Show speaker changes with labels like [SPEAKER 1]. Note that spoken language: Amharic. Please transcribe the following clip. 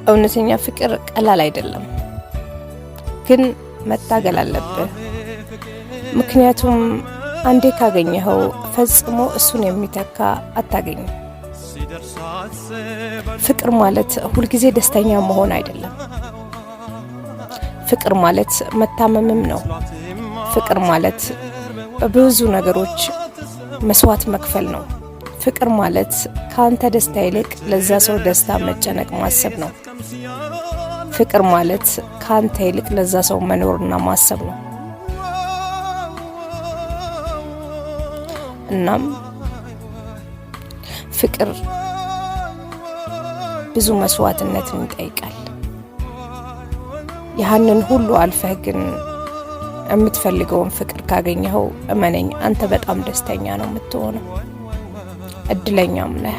[SPEAKER 1] እውነተኛ ፍቅር ቀላል አይደለም፣ ግን መታገል አለብህ። ምክንያቱም አንዴ ካገኘኸው ፈጽሞ እሱን የሚተካ አታገኝም። ፍቅር ማለት ሁልጊዜ ደስተኛ መሆን አይደለም። ፍቅር ማለት መታመምም ነው። ፍቅር ማለት በብዙ ነገሮች መስዋዕት መክፈል ነው። ፍቅር ማለት ከአንተ ደስታ ይልቅ ለዛ ሰው ደስታ መጨነቅ ማሰብ ነው። ፍቅር ማለት ከአንተ ይልቅ ለዛ ሰው መኖርና ማሰብ ነው። እናም ፍቅር ብዙ መስዋዕትነትን ይጠይቃል። ያህንን ሁሉ አልፈህ ግን የምትፈልገውን ፍቅር ካገኘኸው እመነኝ፣ አንተ በጣም ደስተኛ ነው የምትሆነው፣ እድለኛም ነህ።